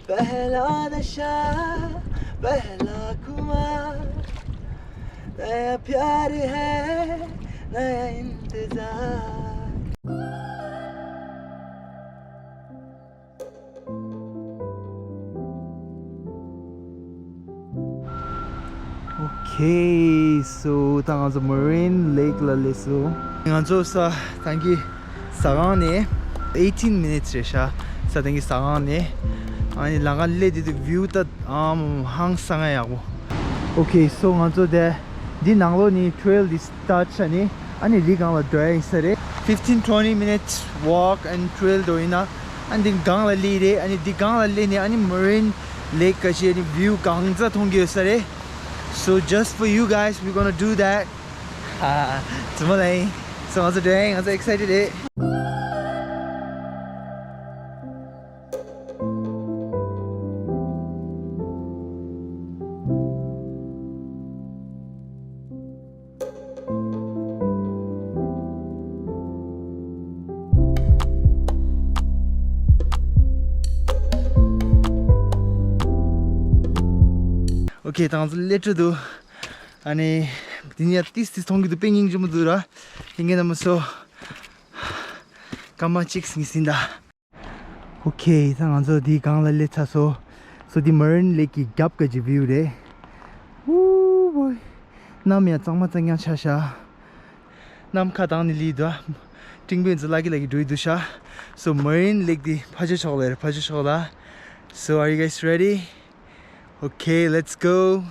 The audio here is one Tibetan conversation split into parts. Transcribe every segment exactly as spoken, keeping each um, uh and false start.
पहला नशा, पहला खुमार, नया प्यार है, नया इंतजार। Okay, so ད་ང་ཚོ་Marine Lake ལ་སླེབས་སོང་། ང་ཚོ་ས་ཐང་གི་ཟ་ཁང་ནས་eighteen minutes རེད་ཤག་ས་ཐང་གི་ཟ་ཁང་ནས། ཨ་ནི་ལམ་ཁ་སླེབས་དུས་དུ་view ད་ཨམ་ཧང་སང་ཡག་པོ། Okay, so ང་ཚོ་དེ་འདི་ནང་ལོགས་ནས་trail འདི་start བྱས་ནས་ཨ་ནི་རི་སྒང་ལ་འགྲོ་ཡ་ཡིན་ས་རེད། Fifteen twenty minutes walk and trail འགྲོ་ཡིན་ན། ཨ་ནི་འདི་སྒང་ལ་སླེབས་རེད། ཨ་ནི་འདི་སྒང་ལ་སླེབས་ནས་ཨ་ནི་Marine Lake ག་ཅི་ཨ་ནི་view གང་ཚ་མཐོང་གི་ཡོད་ས་རེད། So just for you guys, we're gonna do that. ཨ། ཙི་མ་ལ་ཡིན། So ང་ཚོ་འགྲོ་ཡ་ཡིན། ང་ཚོ་excited རེད། Okay, ད་ང་ཚོ་སླེབས་འགྲོ་འདུག་ཨ་ནི་དེ་ནས་ཏིས་ཏིས་མཐོང་གི་འདུག་དཔེ་སྙིང་རྗེ་མོ་འདུག་ར། ཡིན་གྱི་ན་མ་སོ། སྐར་མ་གཅིག་ཟིན་ཟིན་ད། Okay, ད་ང་ཚོ་འདིའི་སྒང་ལ་སླེབས་ཚར་སོང་། So འདི་Marine Lake གི་རྒྱབ་ཀ་གི་view རེད། ཨུ་བོ། གནམ་ཡང་གཙང་མ་གཙང་རྐྱང་ཆགས་ཤག་གནམ་ཁ་དྭངས་ནས་ལི་འདུག་སྤྲིན་པས་ཚོ་ལ་གི་ལ་གི་འགྲོ་ཡི་འདུག་ཤག So Marine Lake འདི་ཕ་ཇོ་ཕྱོགས་ལ་རེད། ཕ་ཇོ་ཕྱོགས་ལ། So are you guys ready? Okay, let's go.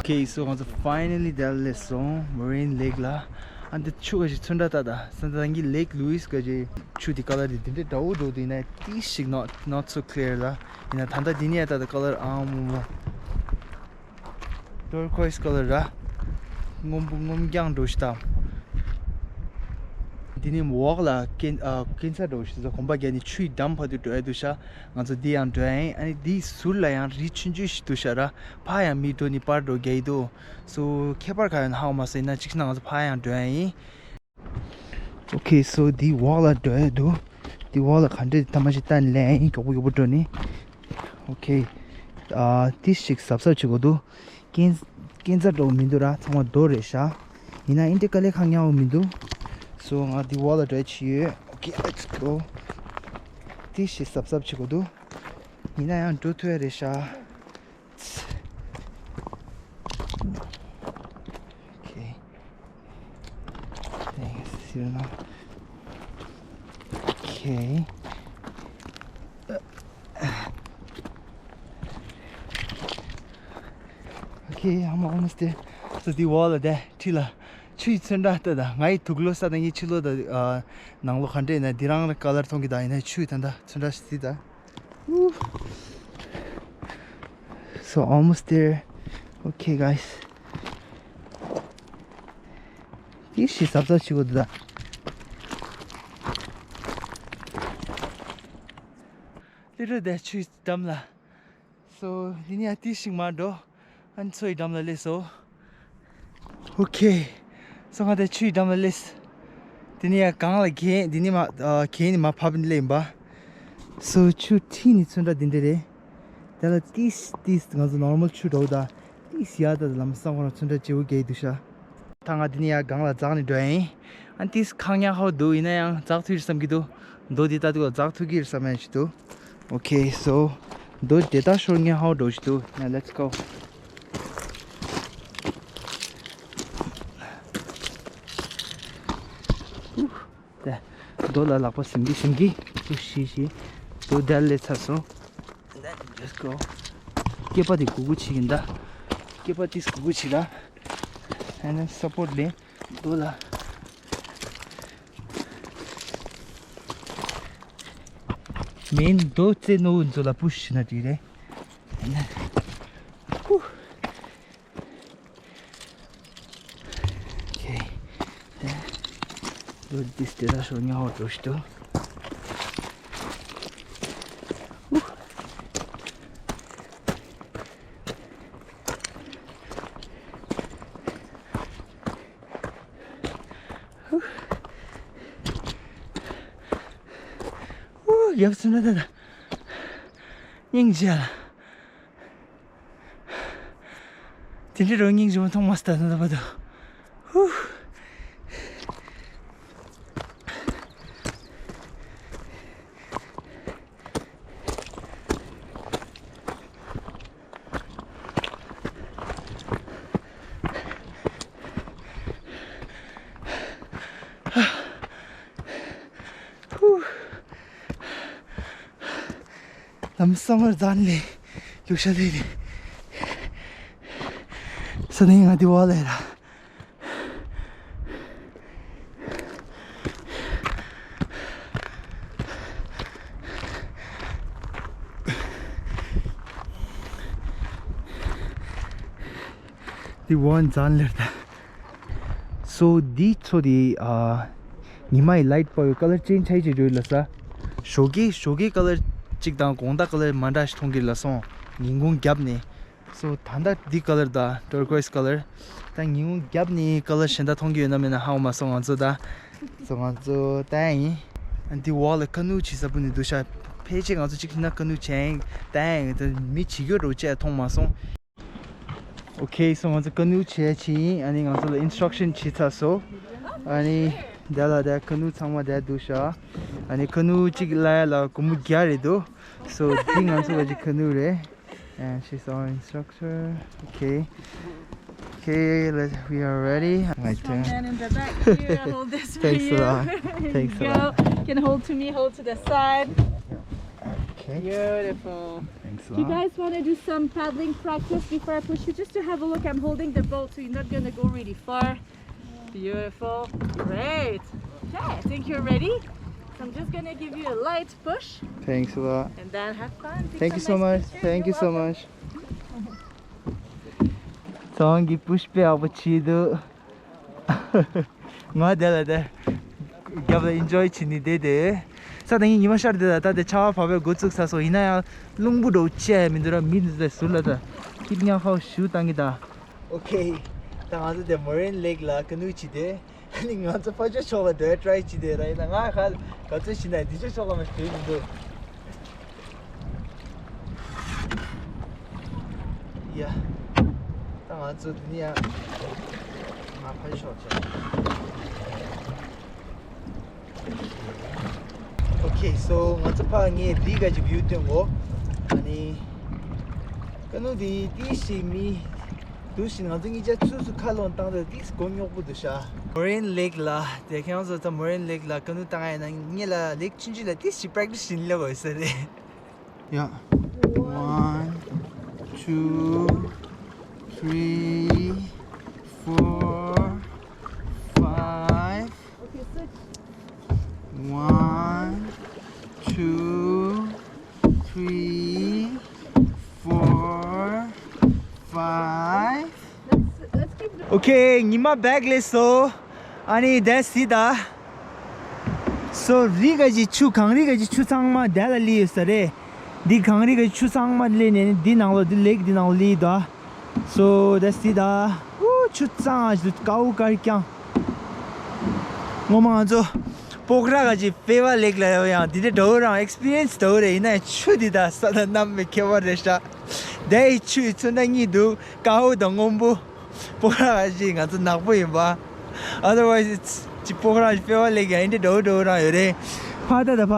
Okay, so ང་ཚོ་finally དེར་སླེབས་སོང་། Marine Lake ལ། ཨ་འདི་ཆུ་ག་ཞིག་ཚོན་ཁྲ་ལྟ་ད། སན་ད་ང་གི་Lake Louise ག་ཞིག་ཆུ་དེ་color དེ་དེ་འདྲའི་འདྲ་བོ་འགྲོ་དུས་ན་ཏིས་ཞིག་not, not so clear ལ། ཡིན་ན་ད་ལྟ་དེ་ནས་ལྟ་ད་color ཨང་མོ་མོ། Turquoise color ར། སྔོན་པོ་སྔོན་རྐྱང་འགྲོ་ཤི་ད། འདི་ནི་འོག་ལ་སྐྱེ་ཨ་སྐྱེ་འཚར་འགྲོ་ཤི་ཟ། གོམ་པ་རྒྱག་ནི་ཆུའི་འགྲམ་བར་དུ་འགྲོ་ཡ་འདུག་ཤ། ང་ཚོ་འདི་ཡང་འགྲོ་ཡ་ཡིན། ཨ་ནི་འདིའི་ཟུར་ལ་ཡང་རི་ཆུང་ཆུང་ཞིག་འདུག་ཤ་ར། ཕ་ཡང་མི་འགྲོ་ནི་པར་འགྲོ་རྒྱ་ཡི་འདུག So ཁྱད་པར་ག་ཡོད་ན་ཧ་གོ་མ་སོང་། ཡིན་ན་གཅིག་ཤི་ན་ང་ཚོ་ཕ་ཡང་འགྲོ་ཡ་ཡིན། Okay, so འདི་འོག་ལ་འགྲོ་ཡ་འདུག་འདི་འོག་ལ་ག་འདྲས་ཐ་མ་ཞིག་ལྟ་ནས་ལེན་ཡིན། མགྱོགས་པོ་མགྱོགས་པོ་འགྲོ་ནི། Okay, ཨ་ཏིས་ཞིག་གཟབ་གཟབ་བྱེད་དགོས་འདུག་སྐྱེ་སྐྱེ་འཚར་འགྲོ་མི་འདུག་ར། ཚང་མ་རྡོ་རེད་ཤག་ཡིན་ན་ཨིན་དེ་དཀའ་ལས་ཁག་ཉག་པོ་མི་འདུག So ང་འདི་འོག་ལ་འགྲོ་ཡ་ཆི་ཡོད། Okay, let's go. ཏིས་ཞིག་གཟབ་གཟབ་བྱེད་དགོས་འདུག་ཡིན་ན་ཡང་འགྲོ་ཐུབ་ཡ་རེད་ཤག Okay. Thanks, you know. Okay. Okay, I'm almost there. So the wall there, ཁྲི་ལ་ཆུའི་ཚོན་ཁྲ་ལྟ་ད། ང་ཡི་དུག་ལོ་ས་དང་ཡི་ཕྱི་ལོ་ད་ནང་ལོ་ག་འདྲ་ཡིན་ན་འདི་རང་ལ་color མཐོང་གི་ད། ཡིན་ན་ཆུའི་ད་ད་ཚོན་ཁྲ་ཞིག་ད། Woo. So almost there. Okay, guys. ཏིས་ཞིག་གཟབ་གཟབ་བྱེད་དགོས་འདུག་ད། ལི་རུ་དེ་ཆུའི་འགྲམ་ལ། So འདི་ནས་ཡང་ཏིས་ཞིག་མར་འགྲོ། ཨ་ནི་མཚོ་ཡི་འགྲམ་ལ་སླེབས་སོང་། Okay. So ང་དེ་ཆུའི་འགྲམ་ལ་སླེབས། དེ་ནས་ཡང་སྒང་ལ་གྱེན། དེ་ནས་མ་ཨ་གྱེན་ནས་མར་ཕབ་ནས་སླེབས་ཡིན་པ། So ཆུ་ཁྲི་ནས་ཚོན་ཁྲ་འདི་འདྲ་རེད། དེ་ལ་ཏིས་ཏིས་ང་ཚོ་normal ཆུ་འགྲོ་ད། ཏིས་ཡ་ད་ལམ་སང་ཁོ་རང་ཚོན་ཁྲ་བརྗེ་བོ་རྒྱག་གི་འདུག་ཤག་ད་ང་འདི་ནས་ཡར་སྒང་ལ་འཛེགས་ནས་འགྲོ་ཡ་ཡིན། ཨ་ཏིས་ཁག་ཉག་ཧོ་འདུག་ཡིན་ན་ཡང་འཛེགས་ཐུབ་ཀྱི་རེད་བསམ་གྱི་འདུག་རྡོ་འདི་ལྟ་དུས་ལ་འཛེགས་ཐུབ་ཀྱི་རེད་བསམ་ཡ་ཞིག་འདུག Okay, so རྡོ་དེ་ལྟ་ཤོར་ཉག་ཧོ་འགྲོ་ཞིག་འདུག Now let's go. དེ་རྡོ་ལ་ལག་པ་ཟིན་གི་ཟིན་གི་ཤི་ཤི། རྡོ་དེར་སླེབས་ཚར་སོང་། Let's go. སྐེད་པ་དེ་གུག་གུག་བྱེད་ཀྱིན་ད། སྐེད་པ་ཏིས་གུག་གུག་བྱེད་ད། And then support ལེན་རྡོ་ལ། མིན་དོ་ཙེ་ནོ་འཛོ་ལ་པུཤ་ན་དྲི་རེད། ཧུ། ཨོ་ཁེ། དོ་དིས་ཏེ་ར་ཤོ་ཉ་ཧོ་ཏོ་ཤི་ཏོ། ཧུ། ཧུ། ཧུ། ཡབ་སུ་ན་ད་ད། སྙིང་རྗེ་ལ། དེ་འདྲའི་རོ་སྙིང་རྗེ་མོ་མཐོང་མ་སྟེ་ད་ད་བ་ད། ཧུ། ལམ་སང་ངར་ཛན་ལེ་ལུག་ཤ་ལེ་ལེ། ས་ནི་ང་དི་བ་ལེ་ར། འདི་ཝན་ཛན་ལེར་ད། སོ་འདི་ཚོ་དེ་ཨ། ཉི་མ་ཡི་ལའིཊ་པའི་ཀ་ལར་ཅེན་ཇི་ཆགས་ཀྱི་རེད་ལ་ས། ཞོགས་ཀས་ཞོགས་ཀས་ཀ་ལར་གཅིག་དང་དགོང་དག་ཀ་ལར་མ་འདྲ་ཞིག་མཐོང་གི་ལ་སོང་། ཉིན་གུང་རྒྱབ་ནས། སོ་ད་ལྟ་འདི་ཀ་ལར་ད་ཊར་ཀོའིས་ཀ་ལར། ད་ཉིན་གུང་རྒྱབ་ནས་ཀ་ལར་གཞན་དག་མཐོང་གི་ཡོད་ན་མེད་ན་ཧ་གོ་མ་སོང་ང་ཚོ་ད། སོ་ང་ཚོ་ད་ཡིན། འདི་འོག་ལ་ཀ་ནུ་བྱེད་ས་པོ་ནི་འདུག་ཤག་ཕལ་ཆེར་ང་ཚོ་གཅིག་ན་ཀ་ནུ་བྱས་ཡིན་ད་ཡིན་ད་མི་བྱེད་རྒྱུ་རོ་བཅས་མཐོང་མ་སོང་། ཨོ་ཁེ། སོ་ང་ཚོ་ཀ་ནུ་བྱས་ཕྱིན། ཨ་ནི་ང་ཚོ་ལ་ཨིན་སི་ཊྲག་ཤན་བྱས་ཚར་སོང་། ཨ་ནི་དེ་ལ་དེ་ཀ་ནུ་ཚང་མ་དེ་འདུག་ཤག་ཨ་ནི་ཀ་ནུ་གཅིག་གླ་ཡ་ལ་སྒོར་མོ་བརྒྱ་རེད་འདུག་སོ་འདི་ང་ཚོ་གི་ཀ་ནུ་རེད། And she's our instructor. Okay. Okay, let, we are ready. My turn. Strong man in the back here. Hold this for you. Thanks a lot. Thanks a lot. Go. You can hold to me, hold to the side. Okay. Beautiful. Thanks a lot. Do you guys want to do some paddling practice before I push you? Just to have a look, I'm holding the boat, so you're not gonna go really far. Beautiful. Great. Okay, I think you're ready. So I'm just gonna give you a light push. Thanks a lot. And then have fun. Take some nice pictures. Thank you so much. Thank you so much. ཚང་གི་པུཤ་པེ་ཨ་བ་ཆི་དུ། ང་དེ་ལ་དེ། རྒྱབ་ལ་ཨིན་ཇོའི་བྱེད་ནི་དེ་དེ། ས་དང་ཡིན་ཉི་མ་ཤར་དེ་ལ་ད་དེ་ཆར་པ་བབས་པའི་འགོ་བཙུགས་ས་སོ་ཡིན་ན་ཡང་རླུང་བུ་འགྲོ་ཆེ་མི་འདུག་ར་མི་འདུག་དེ་ཟུར་ལ་ད། ཀིབ་ཉག་ཧའོ་ཞུ་བཏང་གི་ད། ཨོ་ཁེ། ད་ང་ཚོ་དེ་མོ་རེན་ལེག་ལ་ཀ་ནུ་བྱེད་དེ། ཨ་ནི་ང་ཚོ་ཕ་ཇོ་ཕྱོགས་ལ་འགྲོ་ཡ་ཊ་རའི་བྱེད་དེ་ར་ཡིན་ན་ང་ཁ་ག་ཚོད་བྱེད་ན་འདི་ཕྱོགས་ཕྱོགས་ལ་མ་འགྲོ་མི་འདུག་ཡ། ད་ང་ཚོ་འདི་ནི་ཡ། ང་ཕ་ཇོ་ཕྱོགས་བྱས། ཨོ་ཁེ། སོ་ང་ཚོ་ཕ་ངའི་རི་ག་ཅིག་བིའུ་སྟོན་གོ་ཨ་ནི། ཀ་ནུ་འདི་ཏི་ཞིག་མི། དུ་ཞིག་ང་ཚོ་གཉིས་ཆ་ཚུགས་སུ་ཁ་ལོན་བཏང་དུས་ཏིས་མགོ་རྙོག་པོ་འདུག་ཤག་མོ་རེན་ལེག་ལ་དེ་ཁྱེད་རང་ཚོ་ད་མོ་རེན་ལེག་ལ་ཀ་ནུ་བཏང་ཡ་ན་ངེད་ལ་ལེག་ཆུང་ཆུང་ལ་ཏིས་ཞིག་པྲེག་ཊིས་ཞིག་ལབ་དགོས་ས་རེད། ཡ། One, two, three, four, five. One, two, three, four, five. ཨོ་ཁེ། ཉི་མ་བེག་ལས་སོ། ཨ་ནི་དེ་སི་ད། སོ་རི་ག་ཅི་ཆུ་གངས་རི་ག་ཅི་ཆུ་ཚང་མ་དེ་ལ་ལི་ཡོད་ས་རེད། འདི་གངས་རི་ག་ཆུ་ཚང་མ་ལི་ནས་འདི་ནང་ལོ་འདི་ལེག་འདི་ནང་ལོ་ལི་ད། སོ་དེ་སི་ད། ཨུ་ཆུ་གཙང་ཞིག་ཀའུ་དཀར་རྐྱང་། ངོ་མ་ང་ཚོ་པོག་ར་ག་ཅི་ཕེ་བ་ལེག་ལ་ཡོད་ཡང་འདི་འདྲ་འགྲོ་རང་ཨེག་སི་པི་རི་ཡན་སི་འགྲོ་རེད། ཡིན་ན་ཡང་ཆུ་འདི་ད་ས་ད་གནམ་མེད་ཁྱད་པར་རེད་ཤག་དེ་ཡི་ཆུ་ཡི་ཚོན་ད་གཉིས་འདུག་ཀའུ་དང་སྔོན་པོ། པོག་ར་ག་ཅི་ང་ཚོ་ནག་པོ་ཡིན་པ། ཨ་དར་ཝའི་སི་ཅི་པོག་ར་ག་ཅི་ཕེ་བ་ལེག་ཡང་འདི་འདྲ་འགྲོ་རང་ཡོད་རེད། ཕ་ད་ད་ཕ།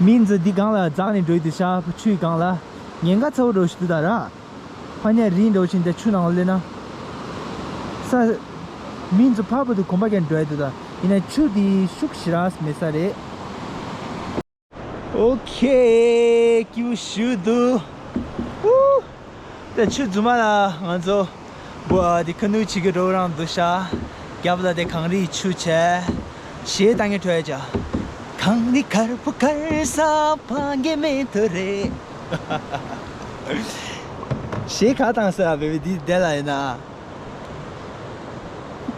མི་ཚོ་འདི་སྒང་ལ་འཛེགས་ནས་འགྲོ་ཡི་འདུག་ཤག་ཆུའི་སྒང་ལ། ཉེན་ཁ་ཚ་བོ་འགྲོ་ཞིག་འདུག་ད་ར། ཕ་ཉ་རིང་འགྲོ་ཞིག་འདི་ཆུ་ནང་ལ་སླེབས་ན། ས། མི་ཚོ་ཕ་བུ་དུ་གོམ་པ་ཀྱང་འགྲོ་ཡི་འདུག་ད། ཡིན་ན་ཆུ་འདི་ཤུགས་ཞེ་དྲག་མེད་ས་རེད། ཨོ་ཁེ། སྐྱིད་པོ་ཞེ་པོ་འདུག་ཨུ། ད་ཆུ་རྫུན་མ་ལ་ང་ཚོ་བུ་ཨ་དེ་ཁ་ནུ་བྱེད་ཀྱི་འགྲོ་རང་འདུག་ཤག་རྒྱབ་ལ་དེ་གངས་རིའི་ཆུ་བྱས། གཞས་བཏང་གི་འགྲོ་ཡ་ཅག་གངས་རི་དཀར་པོ་དཀར་ས་ཕ་གི་མེ་ཐོ་རེ། ཞེས་ཁ་བཏང་ས་བེ་བི་འདི་བསྡད་ལ་ཡིན་ན།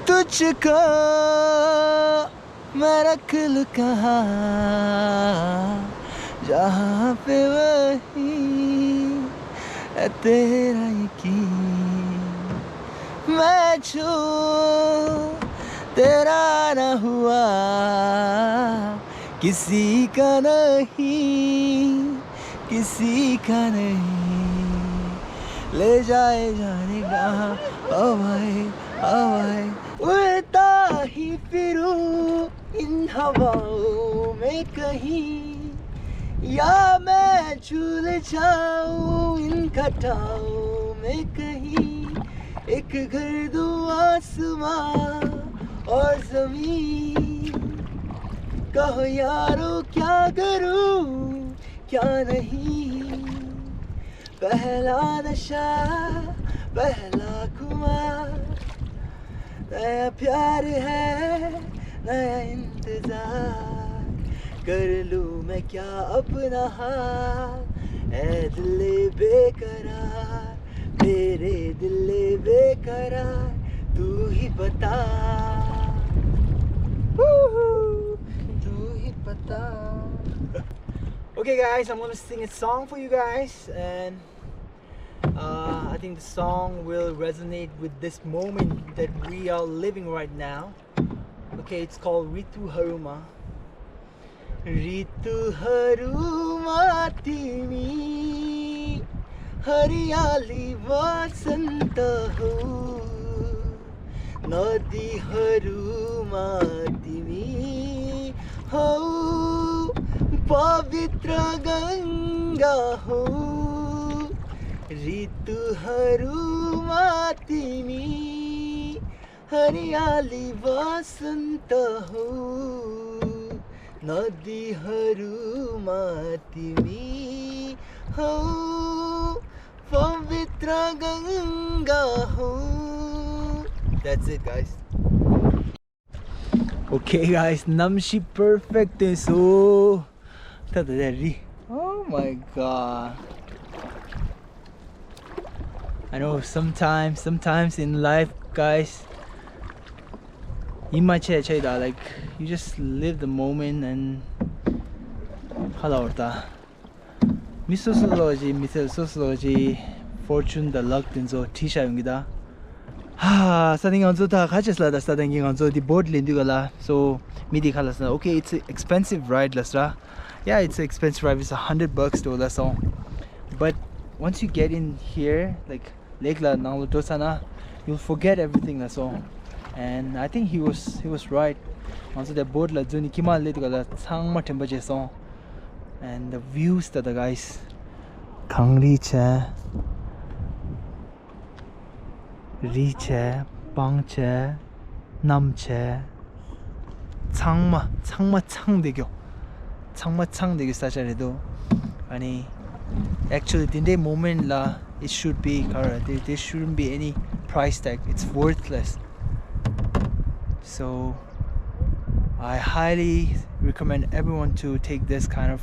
तुझको मेरा कुल कहा, जहाँ पे वही तेरा यकीन। मैं जो तेरा ना हुआ, किसी का नहीं, किसी का नहीं। ले जाए जाने कहाँ हवाएं, हवाएं। उड़ता ही फिरूं इन हवाओं में कहीं, या मैं झूल जाऊं इन घटाओं में कहीं। एक घर दूं आसमां और जमीन। कहो यारो, क्या करूं, क्या नहीं। पहला नशा, पहला खुमार। नया प्यार है, नया इंतजार। कर लूं मैं क्या अपना हाल, ऐ दिल बेकरार, मेरे दिल बेकरार। तू ही बता, तू ही बता। Okay, guys, I'm gonna sing a song for you guys, and uh, I think the song will resonate with this moment that we are living right now. Okay, it's called Ritu Haruma. ऋतुहरूमा तिमी हरियाली वसन्त हौ। नदीहरूमा तिमी हौ पवित्र गङ्गा हौ। ऋतुहरूमा तिमी हरियाली वसन्त हौ। नदीहरूमा तिमी हौ पवित्र गङ्गा हौ। That's it, guys. Okay, guys, num C perfect this. Oh, that, that, that, oh my God. I know sometimes, sometimes in life, guys, you might say, say that, like, you just live the moment and ཁ་ལ་བར་ད། མི་སོ་སོ་ལོ་ཅིག་མི་ཚེ་སོ་སོ་ལོ་ཅིག་fortune དང་luck དེ་ཚོ་བྲིས་བཞག་ཡོང་གི་ད། ཧ། ས་དེ་ང་ཚོ་ད་ཁ་ཆེ་སླ་ད་ས་དེ་ང་ཚོ་དེ་boat ལེན་དུས་ག་ལ། So མི་དེ་ཁ་ལ་ས། Okay, it's expensive ride ལ་ས། Yeah, it's expensive ride. It's a hundred bucks to ལ་སོང་། But once you get in here, like, ལེགས་ལ་ནང་ལ་འགྲོ་ཚར་ན། You'll forget everything ལ་སོང་། And I think he was, he was right. ང་ཚོ་དེ་boat ལ་འཛུལ་ནས་ཁྱིམ་ལ་སླེབས་དུས་ག་ལ་ཚང་མ་དྲན་པ་བརྗེད་སོང་། And the views that the guys. གངས་རི་བྱས། རི་བྱས། སྤང་བྱས། གནམ་བྱས། ཚང་མ་ཚང་མ་ཚང་བསྡད་རྒྱུ། ཚང་མ་ཚང་བསྡད་རྒྱུ་ས་ཆ་རེད་འདུག་ཨ་ནི། Actually དེ་འདྲའི་moment ལ་it should be ག་རེ། There, there shouldn't be any price tag. It's worthless. So I highly recommend everyone to take this kind of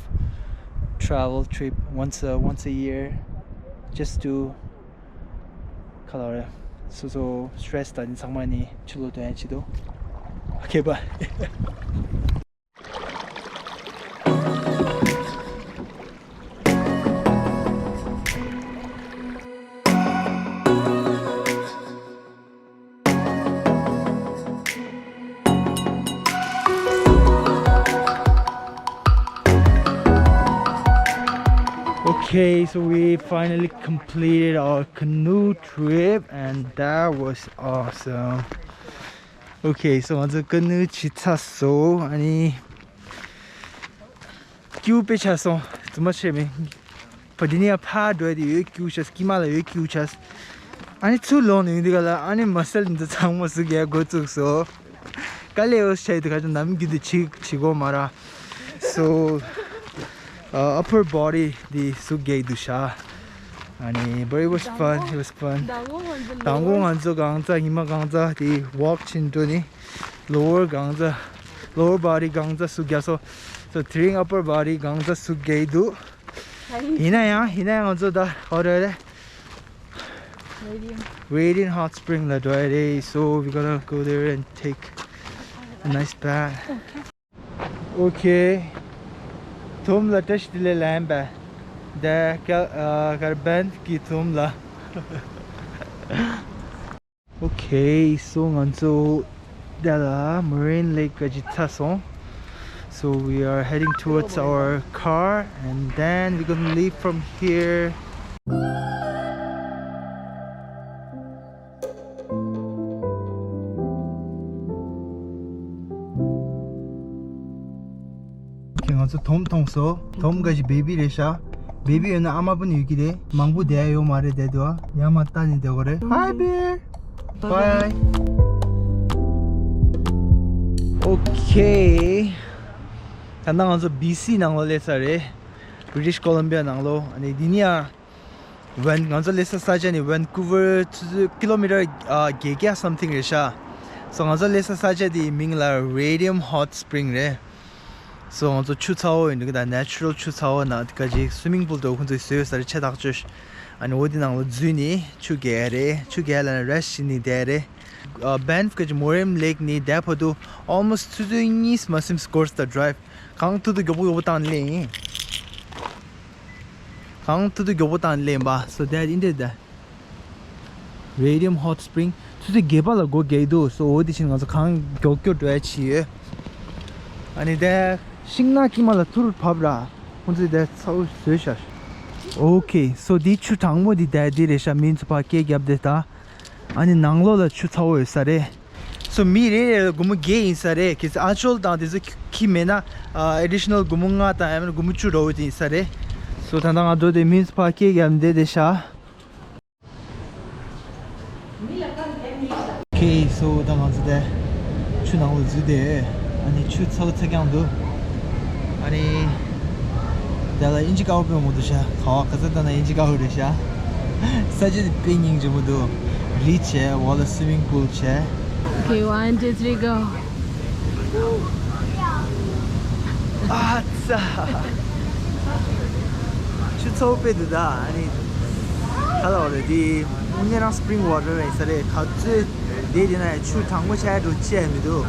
travel trip once a, once a year, just to ག་ལ་རེད། སོ་སོ་stress དང་ཚང་མ་ནི་ཕྱི་ལོགས་འདོན་ཡ་ཆེད་དུ། Okay, bye. Okay, so we finally completed our canoe trip, and that was awesome. Okay, so ང་ཚོ་ཀ་ནུ་བྱས་ཚར་སོང་། ཨ་ནི། སྐྱིད་པོ་དཔེ་ཆགས་སོང་། རྫུན་མ་བཤད་མིན། བ་དི་ནི་ཡ་ཕར་འགྲོ་ཡ་དེ་ཡོད་སྐྱིད་པོ་ཆགས། དཀྱིལ་མ་ལ་ཡོད་སྐྱིད་པོ་ཆགས། ཨ་ནི་ཚུར་ལོག་ནས་ཡོང་དུས་ག་ལ་ཨ་ནི་མ་སལ་འདི་ཚང་མ་ཟུག་རྒྱག་འགོ་བཙུགས་སོང་། དཀའ་ལས་འོ་བྱས་དུས་ག་ཚོད་ནམ་རྒྱུན་དུ་བྱེད་བྱེད་དགོས་མ་ར། So, uh, upper body དེ་ཟུག་རྒྱག་འདུག་ཤག་ཨ་ནི། But it was fun, it was fun. མདང་དགོང་ང་ཚོ་གང་ཚ་ཉི་མ་གང་ཚ་དེ་walk བྱེད་འགྲོ་ནི། Lower གང་ཚ། Lower body གང་ཚ་ཟུག་རྒྱག་སོང་། So དེ་རིང་Upper Barry གང་ཚ་ཟུག་རྒྱག་གི་འདུག་ཡིན་ན་ཡང་ཡིན་ན་ཡང་ང་ཚོ་ད་ཧོ་རེ་རེ། Radiant Hot Spring ལ་འགྲོ་ཡ་རེད། So we're gonna go there and take a nice bath. Okay. དོམ་ལ་བཀྲ་ཤིས་བདེ་ལེགས་ལན་པ། ད་ག་ཨ་གར་བན་གི་དོམ་ལ། Okay, so ང་ཚོ་ད་ལ་Moraine Lake ག་ཅི་ཚ་སོང་། So we are heading towards our car and then we're gonna leave from here. ཁྱེད་ང་ཚོ་དོམ་མཐོང་སོང་། དོམ་ག་ཞིག་བེ་བི་རེད་ཤག་བེ་བི་ཡོད་ན་ཨ་མ་སྤུན་ཡོད་ཀྱི་རེད། མང་པོ་བསྡད་ཡོད་མ་རེད་བསྡད་འདུག་ཡར་མར་ལྟ་ནས་བསྡད་དགོས་རེད། Hi babe. Bye. Okay. ད་ལྟ་ང་ཚོ་བི་སི་ནང་ལོགས་སླེབས་ཚར་རེད། British Columbia ནང་ལོགས། ཨ་ནི་འདི་ནས་ཡང་། Van- ང་ཚོ་སླེབས་ས་ས་ཆ་ནི་Vancouver ཆུ་ཚོད་ཀི་ལོ་མི་ཊར་ཨ་བརྒྱད་བརྒྱ་something རེད་ཤག So ང་ཚོ་སླེབས་ས་ས་ཆ་དེའི་མིང་ལ་Radium Hot Spring རེད། So ང་ཚོ་ཆུ་ཚ་བོ་ཡིན་འདུག་ད་natural ཆུ་ཚ་བོ་ན་ག་ཅིག་swimming pool དུ་ཁོང་ཚོས་བཟོས་ཡོད་ས་རེད། ཆེ་ཐག་ཆོད། ཨ་ནི་འོ་དེ་ནང་ལ་འཛུལ་ནས་ཆུ་རྒྱག་རེད། ཆུ་རྒྱག་ལ་ནི་rest བྱེད་ནས་བསྡད་རེད། ཨ་Banff ག་ཅིག་Moraine Lake ནི་བསྡད་བར་དུ་almost ཆུ་ཚོད་གཉིས་མ་ཟིན་སྐོར་ད་drive། གང་ཐུབ་ཐུབ་མགྱོགས་པོ་མགྱོགས་པོ་བཏང་ནས་སླེབས་ཡིན། གང་ཐུབ་ཐུབ་མགྱོགས་པོ་བཏང་ནས་སླེབས་ཡིན་པ། So that in the Radium Hot Spring ཆུ་ཚོད་བརྒྱད་པ་ལ་སྒོ་རྒྱག་གི་འདུག So འོ་དེ་བཞིན་ང་ཚོ་གང་མགྱོགས་མགྱོགས་འགྲོ་ཡ་བྱས་ཡོད། ཨ་ནི་དེ་ཤིང་ནགས་དཀྱིལ་མ་ལ་ཐུར་བབས་ར། ཁོང་ཚོས་དེ་ཚ་བོ་བཟོས་ཤག Okay, so འདི་ཆུ་གྲང་མོ་འདི་དེ་འདི་རེད་ཤག་མི་ཚོ་ཕར་སྐད་རྒྱབ་བསྡད་ད། ཨ་ནི་ནང་ལོགས་ལ་ཆུ་ཚ་བོ་ཡོད་ས་རེད། So མི་རེ་རེ་ལ་སྒོར་མོ་བརྒྱད་ཡིན་ས་རེད། གལ་སྲིད་ཨ་ཅོལ་དང་དེ་ཚོ་ཁྱི་མེད་ན་ཨ་additional སྒོར་མོ་ལྔ་དང་ཡང་མིན་ན་སྒོར་མོ་བཅུ་འདྲ་བོ་དེ་ཡིན་ས་རེད། So ད་ལྟ་ང་འགྲོ་དེ་མི་ཚོ་ཕར་སྐད་རྒྱབ་བསྡད་བསྡད་ཤག Okay, so ད་ང་ཚོ་དེ་ཆུ་ནང་ལ་འཛུལ་ཏེ། ཨ་ནི་ཆུ་ཚ་བོ་ཚ་རྐྱང་འདུག་ཨ་ནི་དེ་ལ་ཨིན་ཇི་དཀར་པོ་པོ་མོ་འདུག་ཤག་ག་བ་ག་ཚོད་ལྟ་ན་ཨིན་ཇི་དཀར་པོ་རེད་ཤག་ས་ཆ་དེ་དཔེ་སྙིང་རྗེ་མོ་འདུག་རི་བྱས། འོག་ལ་swimming pool བྱས། Okay, one, two, three, go. ཨ་ཙ། ཆུ་ཚ་བོ་དཔེ་འདུག་ད། ཨ་ནི་ག་ལ་བ་རེད་དེ། དངོས་གནས་རང་spring water རེད་ས་རེད། ག་ཚོད་བསྡད་དེ་ན་ཡང་ཆུ་གྲང་མོ་ཆགས་འགྲོ་ཆེ་མི་འདུག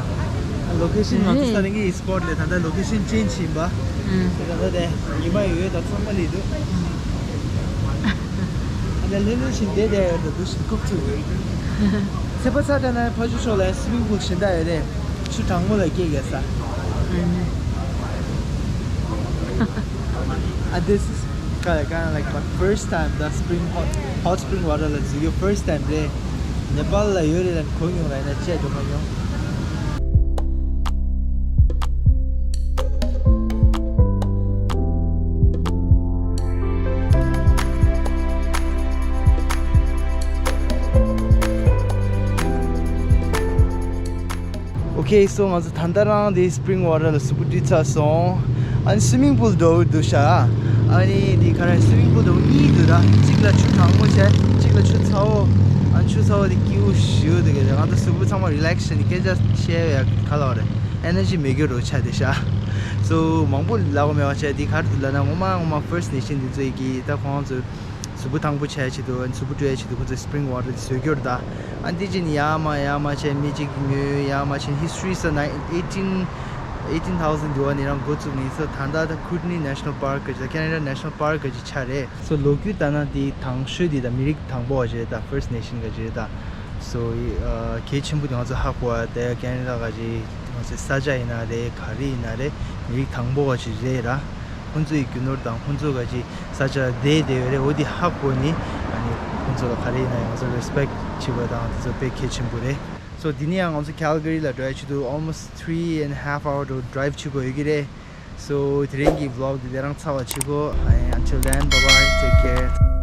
location ང་ཚོ་ས་རིང་གི་spot ལས་ད་ལྟ་location change ཡིན་པ། ད་ལྟ་དེ་ཉི་མ་ཡོད་ད་ཚང་མ་ལས་འདུག་ཨ་ནི་ལྷོད་ལྷོད་བཞིན་བསྡད་བསྡད་ཡོད་ད་འདུག་བཞིན་རྐུབ་ཚུགས་ཡོད། ཚེ་པ་ཚ་དྲགས་ན་ཕ་ཆུ་ཕྱོགས་ལ་swimming pool གཞན་དག་ཡོད་རེད། ཆུ་གྲང་མོ་ལ་སྐྱེལ་དགོས་ས། And this is kind of, kind of like my first time the spring hot, hot spring water ལ་འཛུལ་རྒྱུ་first time རེད། ནེ་པཱལ་ལ་ཡོད་རེད་ལ་གོ་མྱོང་ར་ཡིན་ན་བཅད་འགྲོ་མ་མྱོང་། Okay, so ང་ཚོ་ད་ལྟ་རང་དེ་spring water ལ་གཟུགས་པོ་བཀྲུས་ཚར་སོང་། ཨ་ནི་swimming pool འགྲོ་འདུག་ཤག་ཨ་ནི་དེ་ག་རེ་swimming pool འགྲོ་གཉིས་འདུག་ད་གཅིག་ལ་ཆུ་གྲང་མོ་བྱས། གཅིག་ལ་ཆུ་ཚ་བོ། ཨ་ནི་ཆུ་ཚ་བོ་དེ་སྐྱིད་པོ་ཞེ་པོ་འདུག་གས། ང་ཚོ་གཟུགས་པོ་ཚང་མ་relax བྱས་ནས་སྐད་ཆ་བཤད་ཡ་ག་ལ་བ་རེད། Energy མེད་རྒྱུ་རོ་ཆགས་བསྡད་ཤག So མང་པོ་ལབ་དགོས་མེད་པ་བྱས། དེ་ག་རེ་འདུག་ལབ་ན་ངོ་མ་ངོ་མ་First Nation དེ་ཚོ་ཡི་གི་ད་ཁོང་ཚོ་གཟུགས་པོ་ཐང་པོ་བྱ་ཡ་ཆེད་དུ། གཟུགས་པོ་བཀྲུ་ཡ་ཆེད་དུ་ཁོ་ཚོས་spring water དེ་བཟོས་རྒྱུ་རེད་ད། ཨ་འདི་ཅི་ནི་ཡར་མར་ཡར་མར་བྱས་མི་གཅིག་གིས་ཉོས། ཡར་མར་བྱས་history ས་ན་eighteen eighteen thousand དུ་བ་ནི་རང་འགོ་བཙུགས་ནས། So ད་ལྟ་ད་Kootenay National Park ག་ཅིག་Canada National Park ག་ཅིག་ཆགས་རེད། So ལོ་རྒྱུས་ལྟར་ན་དེ་དང་ཤོས་དེ་ད་མི་རིགས་དང་པོ་བ་ཅིག་རེད་ད། First Nation ག་ཅིག་རེད་ད། So གལ་ཆེན་པོ་དེ་ང་ཚོ་ཧ་གོ་བ་དེ་Canada ག་ཅིག་ང་ཚོའི་ས་ཆ་ཡིན་ན་རེད། ག་རེ་ཡིན་ན་རེད། མི་རིགས་དང་པོ་བ་ཅིག་རེད་ར། ཁོང་ཚོའི་རྒྱུ་ནོར་དང་ཁོང་ཚོ་ག་ཅིག་ས་ཆ་བསྡད་བསྡད་ཡོད་རེད། འོ་དེ་ཧ་གོ་ནི། ཨ་ནི་ཁོང་ཚོ་ལ་ག་རེ་ཡིན་ན་ཡང་ང་ཚོ་respect བྱེད་དགོས་དང་དེ་ཚོ་དཔེ་གལ་ཆེན་པོ་རེད། So དེ་ནས་ཡང་ང་ཚོ་Calgary ལ་འགྲོ་ཡ་ཆེད་དུ་almost three and a half hour to drive བྱེད་དགོས་ཡོད་ཀྱི་རེད། So དེ་རིང་གི་vlog འདི་དེ་རང་ཚར་བ་བྱེད་དགོས། And until then, bye bye, take care.